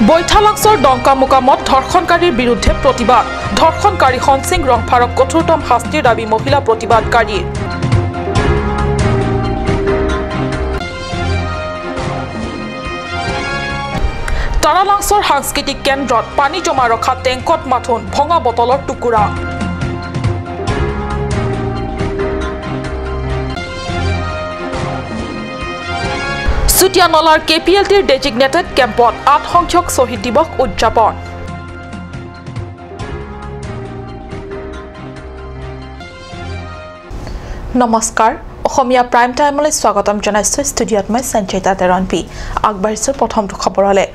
বৈঠালাংছৰ ডংকামোকামত ধৰ্ষণকাৰীৰ বিৰুদ্ধে প্ৰতিবাদ। ধৰ্ষণকাৰী হনসিং ৰংফাৰক কঠোৰতম শাস্তিৰ দাবী মহিলা প্ৰতিবাদকাৰীৰ। তাৰালাংছৰ সাংস্কৃতিক কেন্দ্ৰত পানী জমা ৰখা টেংকত মাথোন ভঙা বটলৰ টুকুৰা। চুটিয়ানলাৰ কেপিএলটিৰ ডেজিগনেটেড কেম্পত ৮ সংখ্যক শ্বহীদ দিৱস উদযাপন। নমস্কাৰ, অসমীয়া প্ৰাইম টাইমলৈ স্বাগতম জনাইছোঁ। ষ্টুডিঅ'ত মই সঞ্চয়িতা তেৰণপি। আগবাঢ়িছোঁ প্ৰথমটো খবৰলৈ।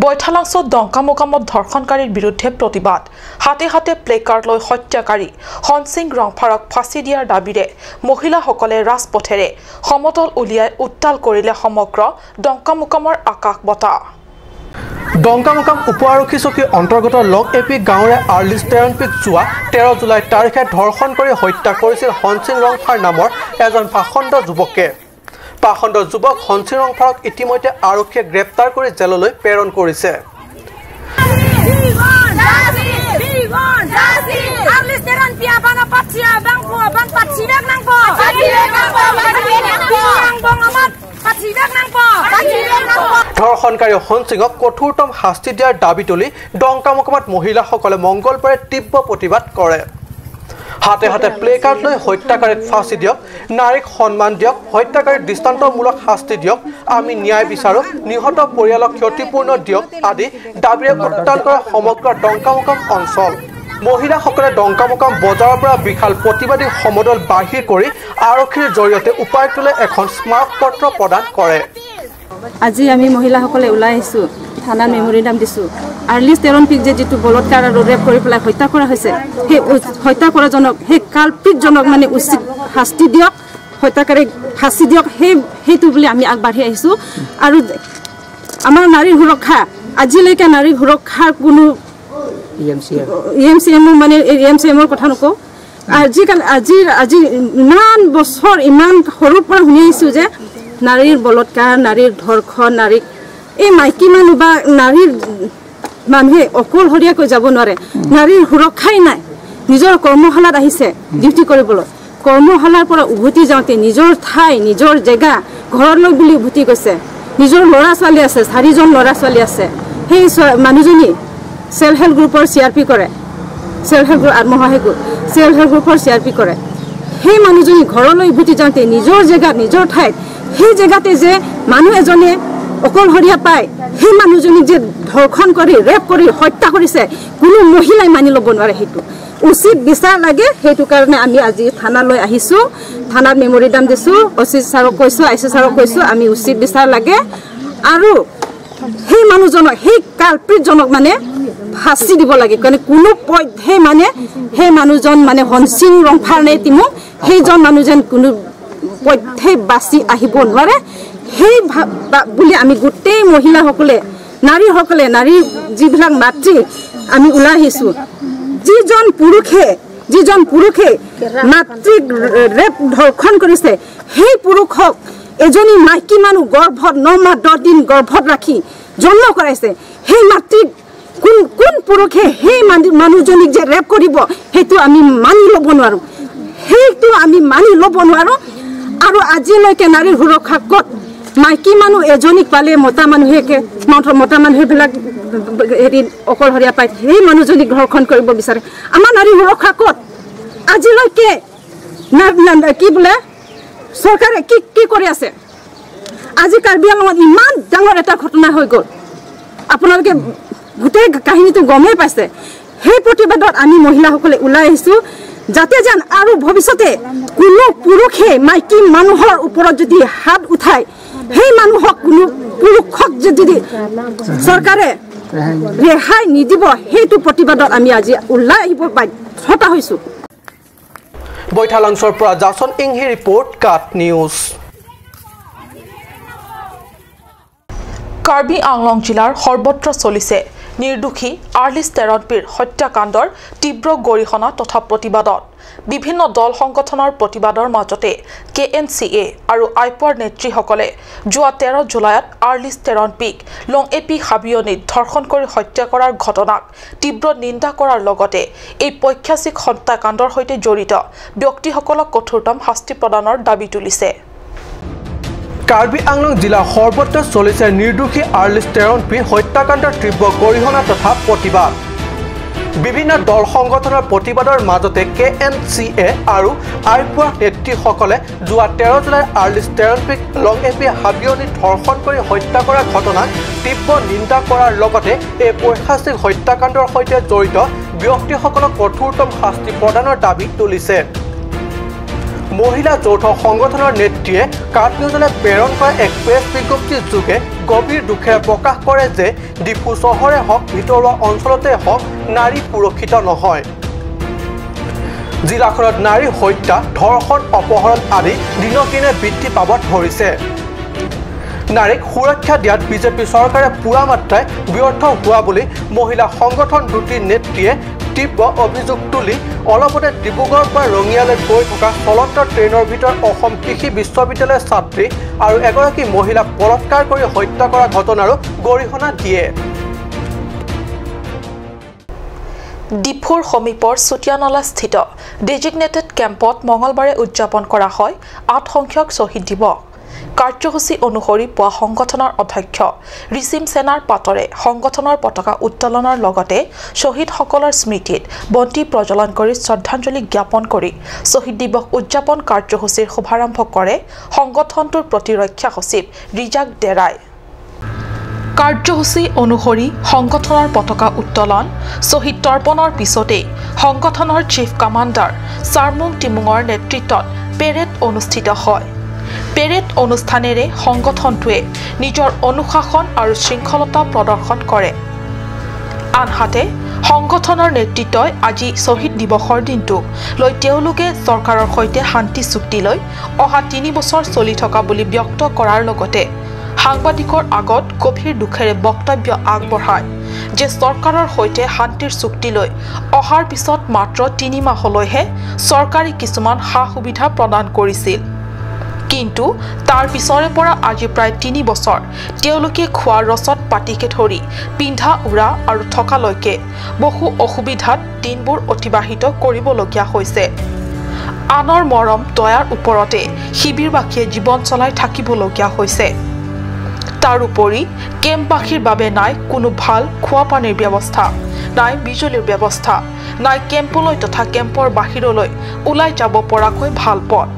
বৈঠালাংছত ডংকামোকামত ধৰ্ষণকাৰীৰ বিৰুদ্ধে প্ৰতিবাদ। হাতে হাতে প্লেকাৰ্ড লৈ হত্যাকাৰী হনসিং ৰংফাৰক ফাঁচি দিয়াৰ দাবীৰে মহিলাসকলে ৰাজপথেৰে সমতল উলিয়াই উত্তাল কৰিলে সমগ্ৰ ডংকামোকামৰ আকাশ বতাহ। ডংকামোকাম উপ আৰক্ষী চকীৰ অন্তৰ্গত লং এপি গাঁৱৰে আৰ্লিছ টেৰণপিক যোৱা ১৩ জুলাই তাৰিখে ধৰ্ষণ কৰি হত্যা কৰিছিল হনসিং ৰংফাৰ নামৰ এজন পাষণ্ড যুৱকে। পাষণ্ড যুৱক হনসিং ৰংফাৰক ইতিমধ্যে আৰক্ষীয়ে গ্ৰেপ্তাৰ কৰি জেললৈ প্ৰেৰণ কৰিছে। ধৰ্ষণকাৰী হনসিঙক কঠোৰতম শাস্তি দিয়াৰ দাবী তুলি ডংকামোকামত মহিলাসকলে মংগলবাৰে তীব্ৰ প্ৰতিবাদ কৰে। হাতে হাতে প্লেকাৰ্ড লৈ হত্যাকাৰীক ফাঁচি দিয়ক, নাৰীক সন্মান দিয়ক, হত্যাকাৰীক দৃষ্টান্তমূলক শাস্তি দিয়ক, আমি ন্যায় বিচাৰোঁ, নিহত পৰিয়ালক ক্ষতিপূৰ্ণ দিয়ক আদি দাবীৰে উত্তাল কৰে সমগ্ৰ ডংকামোকাম অঞ্চল। মহিলাসকলে ডংকামোকাম বজাৰৰ পৰা বিশাল প্ৰতিবাদী সমদল বাহিৰ কৰি আৰক্ষীৰ জৰিয়তে উপায়ুক্তলৈ এখন স্মাৰক পত্ৰ প্ৰদান কৰে। আজি আমি মহিলাসকলে ওলাই আহিছোঁ, থানাত মেমৰিডাম দিছোঁ। আৰ্লিছ টেৰণপিক যে যিটো বলৎকাৰ আৰু ৰেপ কৰি পেলাই হত্যা কৰা হৈছে, সেই হত্যা কৰাজনক, সেই কালপিতজনক মানে উচিত শাস্তি দিয়ক, হত্যাকাৰীক ফাঁচি দিয়ক, সেইটো বুলি আমি আগবাঢ়ি আহিছোঁ। আৰু আমাৰ নাৰীৰ সুৰক্ষা, আজিলৈকে নাৰীৰ সুৰক্ষাৰ কোনো ই এম চি এমো মানে ই এম চি এমৰ কথা নকওঁ। আজিকালি আজি আজি ইমান বছৰ ইমান সৰুৰ পৰা শুনি আহিছোঁ যে নাৰীৰ বলৎকাৰ, নাৰীৰ ধৰ্ষণ, নাৰীক এই মাইকী মানুহ বা নাৰীৰ মানুহে অকলশৰীয়াকৈ যাব নোৱাৰে, নাৰীৰ সুৰক্ষাই নাই। নিজৰ কৰ্মশালাত আহিছে ডিউটি কৰিবলৈ, কৰ্মশালাৰ পৰা উভতি যাওঁতে নিজৰ ঠাই, নিজৰ জেগা ঘৰলৈ বুলি উভতি গৈছে। নিজৰ ল'ৰা ছোৱালী আছে, ৪জন ল'ৰা ছোৱালী আছে। সেই মানুহজনী চেল্ফ হেল্প গ্ৰুপৰ চি আৰ পি কৰে, চেল্ফ হেল্প গ্ৰুপ, আত্মসহায়ক গোট, চেল্ফ হেল্প গ্ৰুপৰ চি আৰ পি কৰে। সেই মানুহজনী ঘৰলৈ উভতি যাওঁতে নিজৰ জেগাত, নিজৰ ঠাইত, সেই জেগাতে যে মানুহ এজনে অকলশৰীয়া পায়, সেই মানুহজনীক যে ধৰ্ষণ কৰি, ৰেপ কৰি হত্যা কৰিছে, কোনো মহিলাই মানি ল'ব নোৱাৰে। সেইটো উচিত বিচাৰ লাগে। সেইটো কাৰণে আমি আজি থানালৈ আহিছোঁ, থানাত মেমৰিডাম দিছোঁ, অ' চি ছাৰক কৈছোঁ, I C ছাৰক কৈছোঁ, আমি উচিত বিচাৰ লাগে আৰু সেই মানুহজনক, সেই কালপ্ৰিটজনক মানে ফাঁচি দিব লাগে। কাৰণ কোনো পধ্যে মানে সেই মানুহজন মানে হনসিং ৰংফাৰ নে তিমু, সেইজন মানুহজন কোনো পধ্যে বাচি আহিব নোৱাৰে। সেই বুলি আমি গোটেই মহিলাসকলে, নাৰীসকলে, নাৰী যিবিলাক মাতৃ, আমি ওলাই আহিছোঁ। যিজন পুৰুষে মাতৃক ৰেপ ধৰ্ষণ কৰিছে, সেই পুৰুষক এজনী মাইকী মানুহ গৰ্ভত ৯ মাহ ১০ দিন গৰ্ভত ৰাখি জন্ম কৰাইছে, সেই মাতৃক কোন কোন পুৰুষে সেই মানুহজনীক যে ৰেপ কৰিব, সেইটো আমি মানি ল'ব নোৱাৰোঁ, সেইটো আমি মানি ল'ব নোৱাৰোঁ। আৰু আজিলৈকে নাৰীৰ সুৰক্ষা ক'ত? মাইকী মানুহ এজনীক পালে মতা মানুহে, মতা মানুহেবিলাক হেৰি অকলশৰীয়া পায়, সেই মানুহজনীক ধৰ্ষণ কৰিব বিচাৰে। আমাৰ নাৰীৰ সুৰক্ষা ক'ত? আজিলৈকে কি বোলে চৰকাৰে কি কি কৰি আছে? আজি কাৰ্বি আংলঙত ইমান ডাঙৰ এটা ঘটনা হৈ গ'ল, আপোনালোকে গোটেই কাহিনীটো গমেই পাইছে। সেই প্ৰতিবাদত আমি মহিলাসকলে ওলাই আহিছোঁ, যাতে যেন আৰু ভৱিষ্যতে কোনো পুৰুষে মাইকী মানুহৰ ওপৰত যদি হাত উঠায়, সেই মানুহক, কোনো পুৰুষক যদি চৰকাৰে ৰেহাই নিদিব, সেইটো প্ৰতিবাদত আমি আজি ওলাই আহিব বাধ্যতা হৈছোঁ। বৈঠালাংছৰ পৰা জাচন ইংহি ৰিপৰ্ট, কাট নিউজ। কাৰ্বি আংলং জিলাৰ সৰ্বত্ৰ চলিছে নিৰ্দোষী আৰ্লিছ তেৰণপীৰ হত্যাকাণ্ডৰ তীব্ৰ গৰিহণা তথা প্ৰতিবাদত বিভিন্ন দল সংগঠনৰ প্ৰতিবাদৰ মাজতে কেএনচিএ আৰু আইপৰ নেত্ৰীসকলে যোৱা 13 জুলাইত আৰ্লিছ তেৰণপীক লংএপি হাবিয়নিত ধৰ্ষণ কৰি হত্যা কৰাৰ ঘটনাক তীব্ৰ নিন্দা কৰাৰ লগতে এই পৈশাচিক হত্যাকাণ্ডৰ সৈতে জড়িত ব্যক্তিসকলক কঠোৰতম শাস্তি প্ৰদানৰ দাবী তুলিছে। কাৰ্বি আংলং জিলা সৰ্বত্ৰ চলিছে নিৰ্দোষী আৰ্লিছ তেৰণপীৰ হত্যাকাণ্ডৰ তীব্ৰ গৰিহণা তথা প্ৰতিবাদ। বিভিন্ন দল সংগঠনৰ প্ৰতিবাদৰ মাজতে কেএনচিএ আৰু আইপোৱাৰ নেত্ৰীসকলে যোৱা 13 জুলাইত আৰ্লিছ তেৰণপীক লংএপি হাবিয়নিত ধৰ্ষণ কৰি হত্যা কৰা ঘটনাক তীব্ৰ নিন্দা কৰাৰ লগতে এই পৈশাচিক হত্যাকাণ্ডৰ সৈতে জড়িত ব্যক্তিসকলক কঠোৰতম শাস্তি প্ৰদানৰ দাবী তুলিছে। মহিলা যৌথ সংগঠনৰ নেত্ৰীয়ে কাৰ্বি নিউজলৈ প্ৰেৰণ কৰা এক প্ৰেছ বিজ্ঞপ্তিৰ যোগে গভীৰ দুখেৰে প্ৰকাশ কৰে যে ডিফু চহৰে হওক ভিতৰুৱা অঞ্চলতে হওক নাৰী সুৰক্ষিত নহয়। জিলাখনত নাৰী হত্যা, ধৰ্ষণ, অপহৰণ আদি দিনক দিনে বৃদ্ধি পাব ধৰিছে। নাৰীক সুৰক্ষা দিয়াত বিজেপি চৰকাৰে পূৰা মাত্ৰাই ব্যৰ্থ হোৱা বুলি মহিলা সংগঠন দুটিৰ নেত্ৰীয়ে তীব্ৰ অভিযোগ তুলি অলপতে ডিব্ৰুগড়ৰ পৰা ৰঙিয়ালৈ গৈ থকা চলন্ত ট্ৰেইনৰ ভিতৰত অসম কৃষি বিশ্ববিদ্যালয়ৰ ছাত্ৰী আৰু এগৰাকী মহিলাক বলাৎকাৰ কৰি হত্যা কৰা ঘটনাৰো গৰিহণা দিয়ে। ডিফুৰ সমীপৰ চুটিয়ানলাস্থিত ডেজিগনেটেড কেম্পত মঙলবাৰে উদযাপন কৰা হয় ৮ সংখ্যক শ্বহীদ দিৱস। কাৰ্যসূচী অনুসৰি পুৱা সংগঠনৰ অধ্যক্ষ ঋষিম সেনাৰ পাতৰে সংগঠনৰ পতাকা উত্তোলনৰ লগতে শ্বহীদসকলৰ স্মৃতিত বন্তি প্ৰজ্বলন কৰি শ্ৰদ্ধাঞ্জলি জ্ঞাপন কৰি শ্বহীদ দিৱস উদযাপন কাৰ্যসূচীৰ শুভাৰম্ভ কৰে সংগঠনটোৰ প্ৰতিৰক্ষা সচিব ৰিজাক ডেৰাই। কাৰ্যসূচী অনুসৰি সংগঠনৰ পতাকা উত্তোলন, শ্বহীদ তৰ্পণৰ পিছতেই সংগঠনৰ চিফ কমাণ্ডাৰ চাৰমুং টিমুঙৰ নেতৃত্বত পেৰেড অনুষ্ঠিত হয়। পেৰেড অনুষ্ঠানেৰে সংগঠনটোৱে নিজৰ অনুশাসন আৰু শৃংখলতা প্ৰদৰ্শন কৰে। আনহাতে সংগঠনৰ নেতৃত্বই আজি শ্বহীদ দিৱসৰ দিনটোক লৈ তেওঁলোকে চৰকাৰৰ সৈতে শান্তি চুক্তিলৈ অহা 3 বছৰ চলি থকা বুলি ব্যক্ত কৰাৰ লগতে সাংবাদিকৰ আগত গভীৰ দুখেৰে বক্তব্য আগবঢ়ায় যে চৰকাৰৰ সৈতে শান্তিৰ চুক্তিলৈ অহাৰ পিছত মাত্ৰ 3 মাহলৈহে চৰকাৰে কিছুমান সা সুবিধা প্ৰদান কৰিছিল, কিন্তু তাৰ পিছৰে পৰা আজি প্ৰায় 3 বছৰ তেওঁলোকে খোৱাৰ ৰচদ পাতিকে ধৰি পিন্ধা উৰা আৰু থকালৈকে বহু অসুবিধাত দিনবোৰ অতিবাহিত কৰিবলগীয়া হৈছে। আনৰ মৰম দয়াৰ ওপৰতে শিবিৰবাসীয়ে জীৱন চলাই থাকিবলগীয়া হৈছে। তাৰোপৰি কেম্পবাসীৰ বাবে নাই কোনো ভাল খোৱা পানীৰ ব্যৱস্থা, নাই বিজুলীৰ ব্যৱস্থা, নাই কেম্পলৈ তথা কেম্পৰ বাহিৰলৈ ওলাই যাব পৰাকৈ ভাল পথ।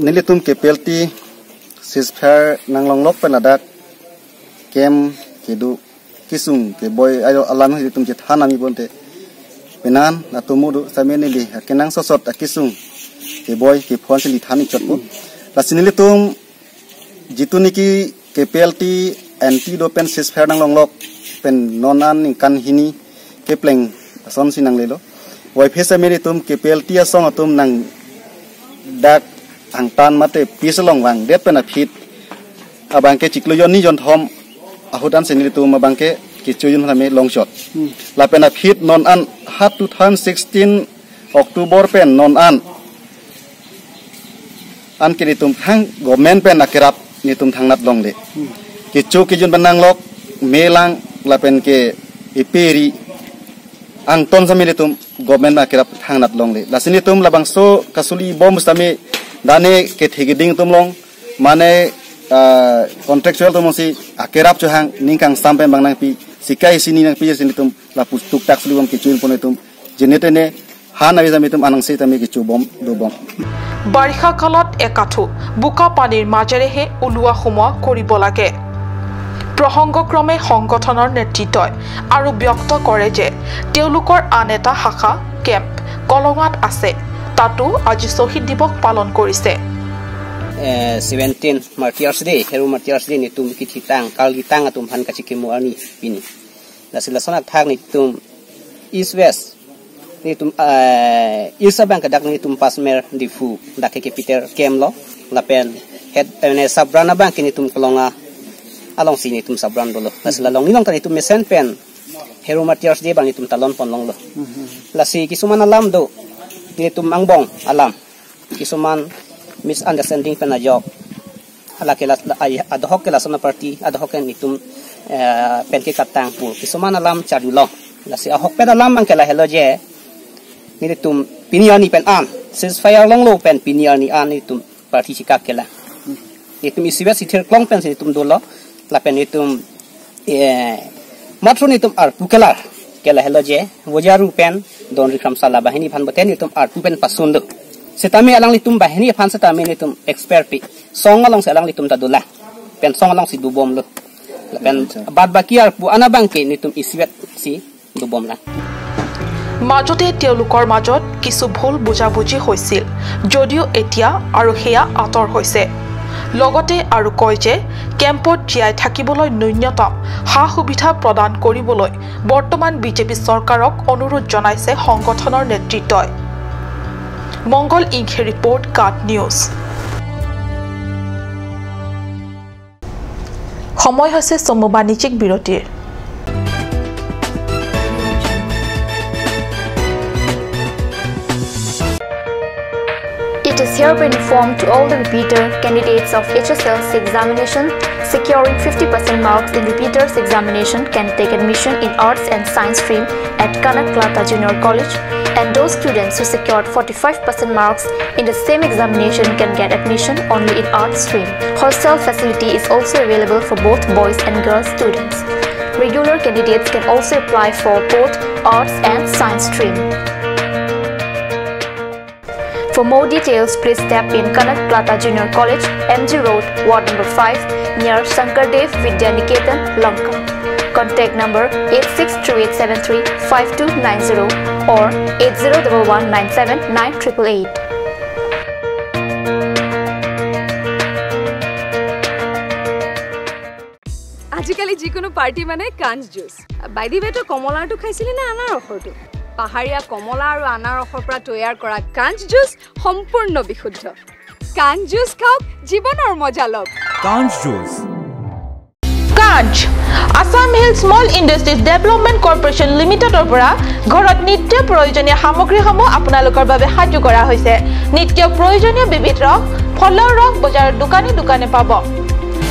Nilitum ke PLT ceasefire nanglong lok penadak kem kedu kisung ke boy ayo alam nilitum ke thana mi bonte penan atumudu samenili kenang sosot akisung ke boy ke phon sili thani chotpo lasinilitum jitu niki ke PLT anti dopen ceasefire nanglong lok pen nonan kan hini ke pleng son sinang lelo wai phesa meritum ke PLT asong atum nang dak ang tan mate piselong wang det pena phit abang ke chiklo yon ni yon thom ahudan senilitum abang ke kichuyun hame long shot la pena phit non an hat 2016 October pen non an an kinitum thang government pen akerap nitum thang nat long le kichu kijun benang lok melang la pen ke iperi ang ton samilitum government akerap thang nat long le la sinitum labang so kasuli bom sami dane ke thegiding tumlong mane contractual tumong si akerap chuhang ningkang sampai bangnang pi sikai sini nang pi sini tum la pustuk tak suli bom kichuin pon tum jenetene han abi sami tum anang se tami kichu bom do bom বাৰিষা কালত একাঠু বোকা পানীৰ মাজেৰেহে ওলোৱা সোমোৱা কৰিব লাগে। প্ৰসংগক্ৰমে সংগঠনৰ নেতৃত্বই আৰু ব্যক্ত কৰে যে তেওঁলোকৰ আন এটা শাখা কেম্প কলঙাত আছে, তাতো আজি শ্বহীদ দিৱস পালন কৰিছে। 17 Martyrs Day, Hero Martyrs Day ni tum kititang kal gitang atum han kachikimu ani pini. La sila thak ni tum east west ni tum east abang kadak ni tum pasmer difu dake ke Peter kem lo lapen head ne sabrana bang kini tum kolonga Along si ni tum sabran dolo la sila long nilong tani tum mesen pen hero martyrs day bang ni tum talon pon long lo la si kisuman alam do ni tum angbong alam kisuman misunderstanding pen ajok ala ke la ad hoc ke la sona party ad hoc ni tum pen ke katang pu kisuman alam charu long la si ahok pen alam ang ke la hello je ni tum piniani pen an ceasefire long lo pen piniani an ni tum party chikak ke la ni tum isibe sithir klong pen si tum dolo la pen ni tum matro ni tum ar pukelar kela hello je wojaru pen don rikram sala bahini phan boten ni tum ar pu pen pasun do setami alang ni tum bahini phan setami ni tum expert pi song along se alang ni tum tadula pen song along si dubom lo la pen bad baki ar pu ana bangke ni tum isibet si dubom la মাজতে তেওঁলোকৰ মাজত কিছু ভুল বুজাবুজি হৈছিল যদিও এতিয়া আৰু সেয়া আঁতৰ হৈছে। লগতে আৰু কয় যে কেম্পত জীয়াই থাকিবলৈ ন্যূনতম সা সুবিধা প্ৰদান কৰিবলৈ বৰ্তমান বিজেপি চৰকাৰক অনুৰোধ জনাইছে সংগঠনৰ নেতৃত্বই। মংগল ইংখে ৰিপৰ্ট, কাট নিউজ। সময় হৈছে চমু বাণিজ্যিক বিৰতিৰ। It is hereby informed to all the repeater candidates of HSLC examination securing 50% marks in repeaters examination can take admission in arts and science stream at Kanaklata Junior College, and those students who secured 45% marks in the same examination can get admission only in arts stream. Hostel facility is also available for both boys and girls students. Regular candidates can also apply for both arts and science stream. For more details, please step in Kanaklata Junior College, MG Road, Ward Number 5, near Sankardev Vidya Niketan, Lanka. Contact number 8638735290 or 8011979888. আজিকালি যিকোনো party মানে কাঞ্চ juice. By the ৱে, তই কমলাৰটো খাইছিলি নে আনাৰসৰটো? পাহাৰীয়া কমলা আৰু আনাৰসৰ পৰা তৈয়াৰ কৰা কাঞ্চ জুচ সম্পূৰ্ণ বিশুদ্ধ। কাঞ্চ জুচ খাওক, জীৱনৰ মজা লওক। কাঞ্চ juice. Kanch Assam hill small industries development corporation লিমিটেডৰ পৰা ঘৰত নিত্য প্ৰয়োজনীয় সামগ্ৰীসমূহ আপোনালোকৰ বাবে সাজু কৰা হৈছে। নিত্য প্ৰয়োজনীয় বিবিধ ৰস, ফলৰ ৰস বজাৰৰ দোকানে দোকানে পাব।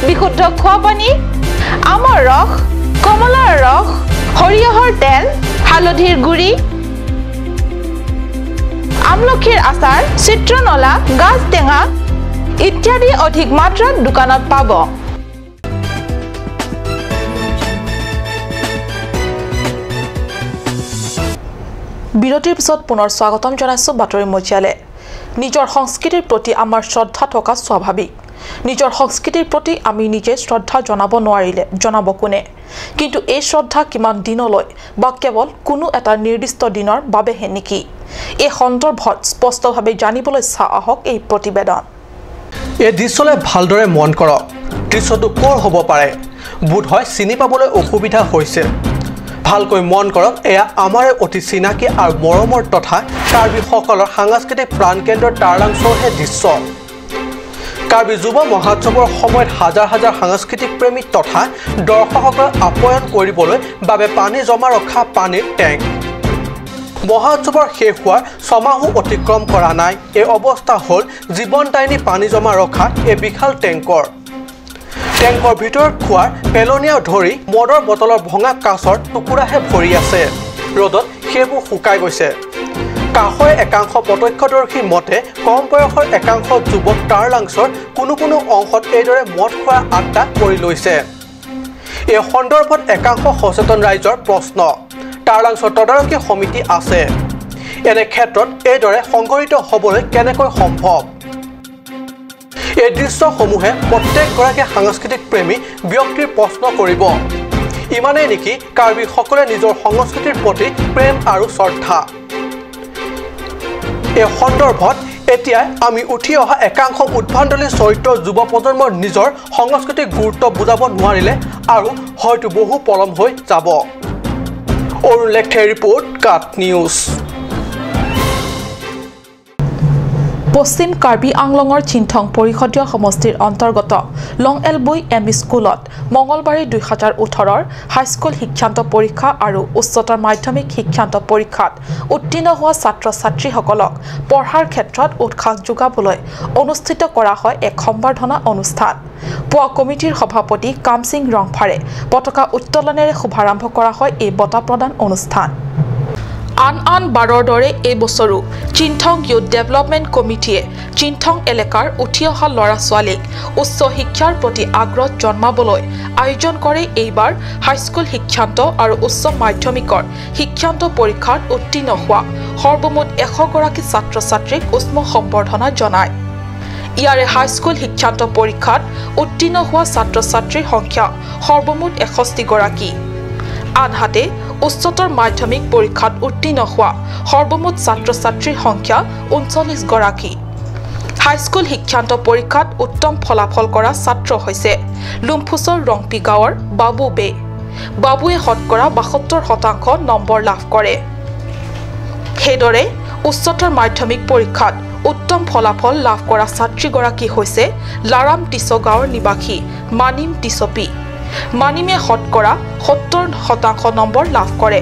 বিশুদ্ধ খোৱা পানী, আমৰ ৰস, কমলাৰ ৰস, সৰিয়হৰ তেল, হালধিৰ গুড়ি, আমলখিৰ আচাৰ, চিত্ৰনলা, গাজ টেঙা ইত্যাদি অধিক মাত্ৰাত দোকানত পাব। বিৰতিৰ পিছত পুনৰ স্বাগতম জনাইছো বাতৰি মজিয়ালে। নিজৰ সংস্কৃতিৰ প্ৰতি আমাৰ শ্ৰদ্ধা থকা স্বাভাৱিক। নিজৰ সংস্কৃতিৰ প্ৰতি আমি নিজে শ্ৰদ্ধা জনাব নোৱাৰিলে জনাব কোনে? কিন্তু এই শ্ৰদ্ধা কিমান দিনলৈ বা কেৱল কোনো এটা নিৰ্দিষ্ট দিনৰ বাবেহে নেকি? এই সন্দৰ্ভত স্পষ্টভাৱে জানিবলৈ চাওঁ আহক এই প্ৰতিবেদন। এই দৃশ্যলৈ ভালদৰে মন কৰক। দৃশ্যটো ক'ৰ হ'ব পাৰে? বোধহয় চিনি পাবলৈ অসুবিধা হৈছে। ভালকৈ মন কৰক, এয়া আমাৰে অতি চিনাকি আৰু মৰমৰ তথা কাৰ্বিসকলৰ সাংস্কৃতিক প্ৰাণকেন্দ্ৰ টাৰলাংছৰহে দৃশ্য। কাৰ্বি যুৱ মহোৎসৱৰ সময়ত হাজাৰ হাজাৰ সাংস্কৃতিক প্ৰেমী তথা দৰ্শকসকলক আপ্যায়ন কৰিবলৈ বাবে পানী জমা ৰখা পানীৰ টেংক। মহোৎসৱৰ শেষ হোৱাৰ ছমাহো অতিক্ৰম কৰা নাই, এই অৱস্থা হ'ল জীৱনদায়িনী পানী জমা ৰখা এই বিশাল টেংকৰ। টেংকৰ ভিতৰত খোৱাৰ পেলনীয়া ধৰি মদৰ বটলৰ ভঙা কাঁচৰ টুকুৰাহে ভৰি আছে। ৰ'দত সেইবোৰ শুকাই গৈছে। কাষৰে একাংশ প্ৰত্যক্ষদৰ্শীৰ মতে কম বয়সৰ একাংশ যুৱক টাৰলাংছৰ কোনো কোনো অংশত এইদৰে মদ খোৱাৰ আড্ডা কৰি লৈছে। এই সন্দৰ্ভত একাংশ সচেতন ৰাইজৰ প্ৰশ্ন, টাৰলাংছৰ তদাৰকী সমিতি আছে, এনে ক্ষেত্ৰত এইদৰে সংঘটিত হ'বলৈ কেনেকৈ সম্ভৱ? এই দৃশ্যসমূহে প্ৰত্যেকগৰাকী সাংস্কৃতিক প্ৰেমী ব্যক্তিৰ প্ৰশ্ন কৰিব, ইমানেই নেকি কাৰ্বিসকলে নিজৰ সংস্কৃতিৰ প্ৰতি প্ৰেম আৰু শ্ৰদ্ধা? এই সন্দৰ্ভত এতিয়া আমি উঠি অহা একাংশ উদ্ভাণ্ডলী চৰিত্ৰৰ যুৱ প্ৰজন্মৰ নিজৰ সংস্কৃতিক গুৰুত্ব বুজাব নোৱাৰিলে আৰু হয়তো বহু পলম হৈ যাব। অৰুণ লেখে ৰিপৰ্ট, কাট নিউজ। পশ্চিম কাৰ্বি আংলঙৰ চিন্থং পৰিষদীয় সমষ্টিৰ অন্তৰ্গত লং এলবুই এম ই স্কুলত মঙলবাৰে 2018ৰ হাইস্কুল শিক্ষান্ত পৰীক্ষা আৰু উচ্চতৰ মাধ্যমিক শিক্ষান্ত পৰীক্ষাত উত্তীৰ্ণ হোৱা ছাত্ৰ ছাত্ৰীসকলক পঢ়াৰ ক্ষেত্ৰত উৎসাহ যোগাবলৈ অনুষ্ঠিত কৰা হয় এক সম্বৰ্ধনা অনুষ্ঠান। পুৱা কমিটিৰ সভাপতি কামসিং ৰংফাৰে পতাকা উত্তোলনেৰে শুভাৰম্ভ কৰা হয় এই বঁটা প্ৰদান অনুষ্ঠান। আন আন বাৰৰ দৰে এই বছৰো চিন্থং ইউথ ডেভেলপমেণ্ট কমিটিয়ে চিন্থং এলেকাৰ উঠি অহা ল'ৰা ছোৱালীক উচ্চ শিক্ষাৰ প্ৰতি আগ্ৰহ জন্মাবলৈ আয়োজন কৰে এইবাৰ হাইস্কুল শিক্ষান্ত আৰু উচ্চ মাধ্যমিকৰ শিক্ষান্ত পৰীক্ষাত উত্তীৰ্ণ হোৱা সৰ্বমুঠ 100গৰাকী ছাত্ৰ ছাত্ৰীক উষ্ম সম্বৰ্ধনা জনায়। ইয়াৰে হাইস্কুল শিক্ষান্ত পৰীক্ষাত উত্তীৰ্ণ হোৱা ছাত্ৰ ছাত্ৰীৰ সংখ্যা সৰ্বমুঠ 61গৰাকী। আনহাতে উচ্চতৰ মাধ্যমিক পৰীক্ষাত উত্তীৰ্ণ হোৱা সৰ্বমুঠ ছাত্ৰ ছাত্ৰীৰ সংখ্যা 39গৰাকী। হাইস্কুল শিক্ষান্ত পৰীক্ষাত উত্তম ফলাফল কৰা ছাত্ৰ হৈছে লুমফুচৰ ৰংপি গাঁৱৰ বাবু বে। বাবুৱে শতকৰা 72% নম্বৰ লাভ কৰে। সেইদৰে উচ্চতৰ মাধ্যমিক পৰীক্ষাত উত্তম ফলাফল লাভ কৰা ছাত্ৰীগৰাকী হৈছে লাৰাম টিছ গাঁৱৰ নিবাসী মানিম টিছপি। মানিমে শতকৰা 70% নম্বৰ লাভ কৰে।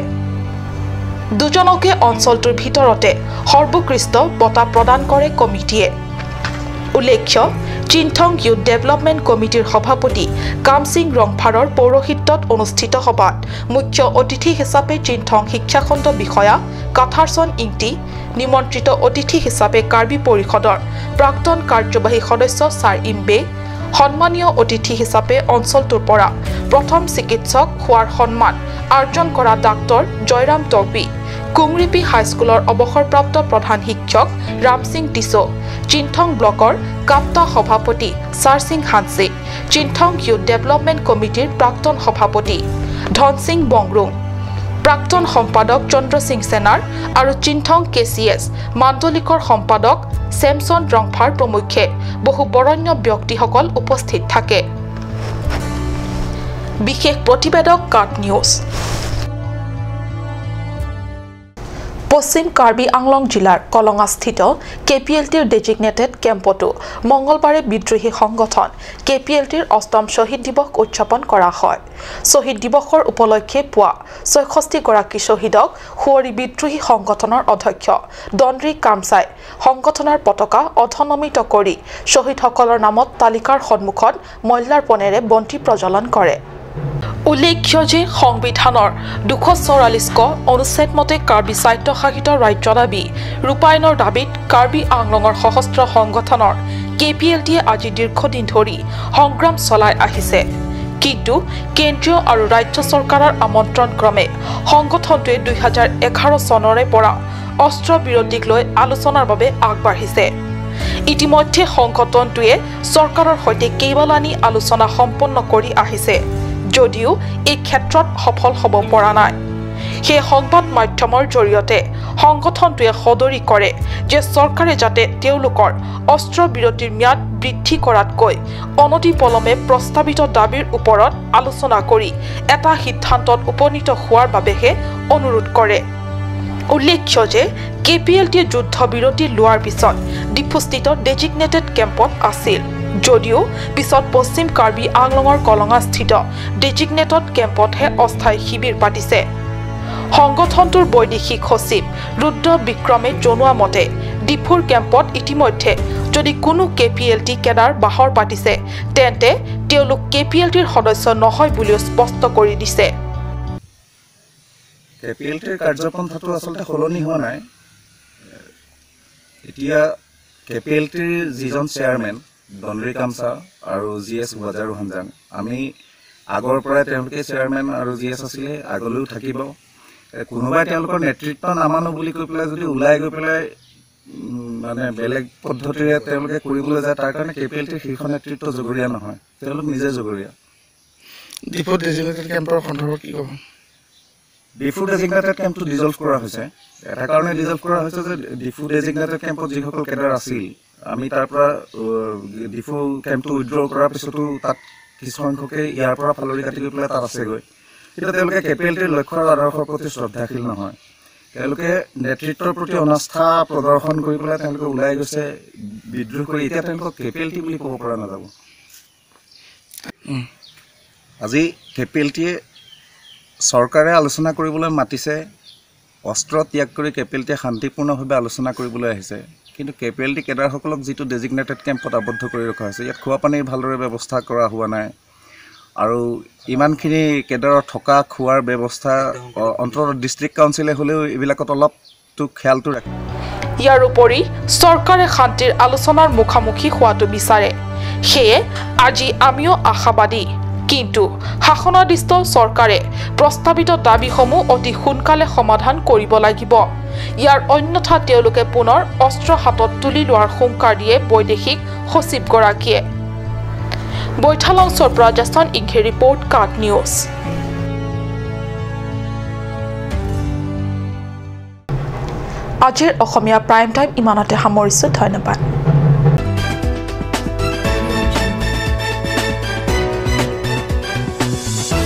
দুজনকে অঞ্চলটোৰ ভিতৰতে সৰ্বোৎকৃষ্ট বঁটা প্ৰদান কৰে কমিটিয়ে। উল্লেখ্য, চিন্থং ইউথ ডেভেলপমেণ্ট কমিটিৰ সভাপতি কামসিং ৰংফাৰৰ পৌৰোহিত্যত অনুষ্ঠিত সভাত মুখ্য অতিথি হিচাপে চিন্থং শিক্ষাখণ্ড বিষয়া কাথাৰচন ইংটি, নিমন্ত্ৰিত অতিথি হিচাপে কাৰ্বি পৰিষদৰ প্ৰাক্তন কাৰ্যবাহী সদস্য ছাৰ ইম্বে, সন্মানীয় অতিথি হিচাপে অঞ্চলটোৰ পৰা প্ৰথম চিকিৎসক হোৱাৰ সন্মান অৰ্জন কৰা ডাক্তৰ জয়ৰাম টকবি, কুংৰিপি হাইস্কুলৰ অৱসৰপ্ৰাপ্ত প্ৰধান শিক্ষক ৰামসিং টিছো, চিন্থং ব্লকৰ কাপ্তা সভাপতি ছাৰসিং হানছে, চিন্থং ইউথ ডেভেলপমেণ্ট কমিটিৰ প্ৰাক্তন সভাপতি ধনসিং বংৰুং, প্ৰাক্তন সম্পাদক চন্দ্ৰসিং সেনাৰ আৰু চিন্থং কে চি এছ মাণ্ডলিকৰ সম্পাদক চেমছন ৰংফাৰ প্ৰমুখ্যে বহু বৰণ্য ব্যক্তিসকল উপস্থিত থাকে। বিশেষ প্ৰতিবেদক কাট নিউজ। পশ্চিম কাৰ্বি আংলং জিলাৰ কলঙাস্থিত কে পি এল টিৰ ডেজিগনেটেড কেম্পতো মঙলবাৰে বিদ্ৰোহী সংগঠন কে পি এল টিৰ অষ্টম শ্বহীদ দিৱস উদযাপন কৰা হয়। শ্বহীদ দিৱসৰ উপলক্ষে পুৱা 66গৰাকী শ্বহীদক সুঁৱৰি বিদ্ৰোহী সংগঠনৰ অধ্যক্ষ দণ্ডী কামচাই সংগঠনৰ পতাকা অধনমিত কৰি শ্বহীদসকলৰ নামত তালিকাৰ সন্মুখত মল্যাৰ্পণেৰে বন্তি প্ৰজ্বলন কৰে। উল্লেখ্য যে সংবিধানৰ 244 ক অনুচ্ছেদ মতে কাৰ্বি স্বায়ত্তশাসিত ৰাজ্য দাবী ৰূপায়ণৰ দাবীত কাৰ্বি আংলঙৰ সশস্ত্ৰ সংগঠনৰ কে পি এল টিয়ে আজি দীৰ্ঘদিন ধৰি সংগ্ৰাম চলাই আহিছে। কিন্তু কেন্দ্ৰীয় আৰু ৰাজ্য চৰকাৰৰ আমন্ত্ৰণ ক্ৰমে সংগঠনটোৱে 2011 চনৰে পৰা অস্ত্ৰবিৰতিক লৈ আলোচনাৰ বাবে আগবাঢ়িছে। ইতিমধ্যে সংগঠনটোৱে চৰকাৰৰ সৈতে কেইবালানি আলোচনা সম্পন্ন কৰি আহিছে যদিও এই ক্ষেত্ৰত সফল হ'ব পৰা নাই। সেই সংবাদ মাধ্যমৰ জৰিয়তে সংগঠনটোৱে সদৰি কৰে যে চৰকাৰে যাতে তেওঁলোকৰ অস্ত্ৰবিৰতিৰ ম্যাদ বৃদ্ধি কৰাতকৈ অনতিপলমে প্ৰস্তাৱিত দাবীৰ ওপৰত আলোচনা কৰি এটা সিদ্ধান্তত উপনীত হোৱাৰ বাবেহে অনুৰোধ কৰে। উল্লেখ্য যে কে পি এল টিয়ে যুদ্ধবিৰতি লোৱাৰ পিছত ডিফুস্থিত ডেজিগনেটেড কেম্পত আছিল যদিও পিছত পশ্চিম কাৰ্বি আংলঙৰ কলঙাস্থিত ডেজিগনেটেড কেম্পতহে অস্থায়ী শিবিৰ পাতিছে। সংগঠনটোৰ বৈদেশিক সচিব ৰুদ্ৰ বিক্ৰমে জনোৱা মতে ডিফুৰ কেম্পত ইতিমধ্যে যদি কোনো K P L T cadre বাহৰ পাতিছে তেন্তে তেওঁলোক কে পি এল টিৰ সদস্য নহয় বুলিও স্পষ্ট কৰি দিছে। কে পি এল টিৰ কাৰ্যপন্থাটো আচলতে সলনি হোৱা নাই। এতিয়া কে পি এল টিৰ যিজন চেয়াৰমেন দণ্ডী কামচা আৰু জি এছ ৱাজাৰু হানজাং, আমি আগৰ পৰাই তেওঁলোকে চেয়াৰমেন আৰু জি এছ আছিলে, আগলৈও থাকিব। কোনোবাই তেওঁলোকৰ নেতৃত্ব নামানো বুলি কৈ পেলাই যদি ওলাই গৈ পেলাই মানে বেলেগ পদ্ধতিৰে তেওঁলোকে কৰিবলৈ যায়, তাৰ কাৰণে কে পি এল টিৰ শীৰ্ষ নেতৃত্ব জগৰীয়া নহয়, তেওঁলোক নিজে জগৰীয়া। ডিফু ডেজিগনেটেড কেম্পৰ সন্দৰ্ভত কি ক'ব? ডিফু ডেজিগনেটেড কেম্পটো ডিজলভ কৰা হৈছে। এটা কাৰণে ডিজলভ কৰা হৈছে যে ডিফু ডেজিগনেটেড কেম্পত যিসকল কেডাৰ আছিল, আমি তাৰ পৰা ডিফু কেম্পটো উইড্ৰ কৰাৰ পিছতো তাত কিছুসংখ্যকে ইয়াৰ পৰা ফালৰি কাটি গৈ পেলাই তাত আছেগৈ। কিন্তু তেওঁলোকে কে পি এল টিৰ লক্ষ্য আৰু আদৰ্শৰ প্ৰতি শ্ৰদ্ধাশীল নহয়। তেওঁলোকে নেতৃত্বৰ প্ৰতি অনাস্থা প্ৰদৰ্শন কৰি পেলাই তেওঁলোকে ওলাই গৈছে বিদ্ৰোহ কৰি। এতিয়া তেওঁলোকক কে পি এল টি বুলি ক'ব পৰা নাযাব। আজি কে পি এল টিয়ে চৰকাৰে আলোচনা কৰিবলৈ মাতিছে, অস্ত্ৰ ত্যাগ কৰি কে পি এল টিয়ে শান্তিপূৰ্ণভাৱে আলোচনা কৰিবলৈ আহিছে। কিন্তু কে পি এল টি কেডাৰসকলক যিটো ডেজিগনেটেড কেম্পত আবদ্ধ কৰি ৰখা হৈছে, ইয়াত খোৱা পানীৰ ভালদৰে ব্যৱস্থা কৰা হোৱা নাই আৰু ইমানখিনি কেডাৰৰ থকা খোৱাৰ ব্যৱস্থা অন্ততঃ ডিষ্ট্ৰিক্ট কাউন্সিলে হ'লেও এইবিলাকত অলপতো খেয়ালটো ৰাখে। ইয়াৰ উপৰি চৰকাৰে শান্তিৰ আলোচনাৰ মুখামুখি হোৱাটো বিচাৰে, সেয়ে আজি আমিও আশাবাদী। কিন্তু শাসনাধিষ্ঠ চৰকাৰে প্ৰস্তাৱিত দাবীসমূহ অতি সোনকালে সমাধান কৰিব লাগিব। ইয়াৰ অন্যথা তেওঁলোকে পুনৰ অস্ত্ৰ হাতত তুলি লোৱাৰ হুংকাৰ দিয়ে বৈদেশিক সচিবগৰাকীয়ে। বৈঠালাংছৰ পৰা জাছন ইংঘে ৰিপৰ্ট, কাট নিউজ। আজিৰ অসমীয়া প্ৰাইম টাইম ইমানতে সামৰিছোঁ। ধন্যবাদ।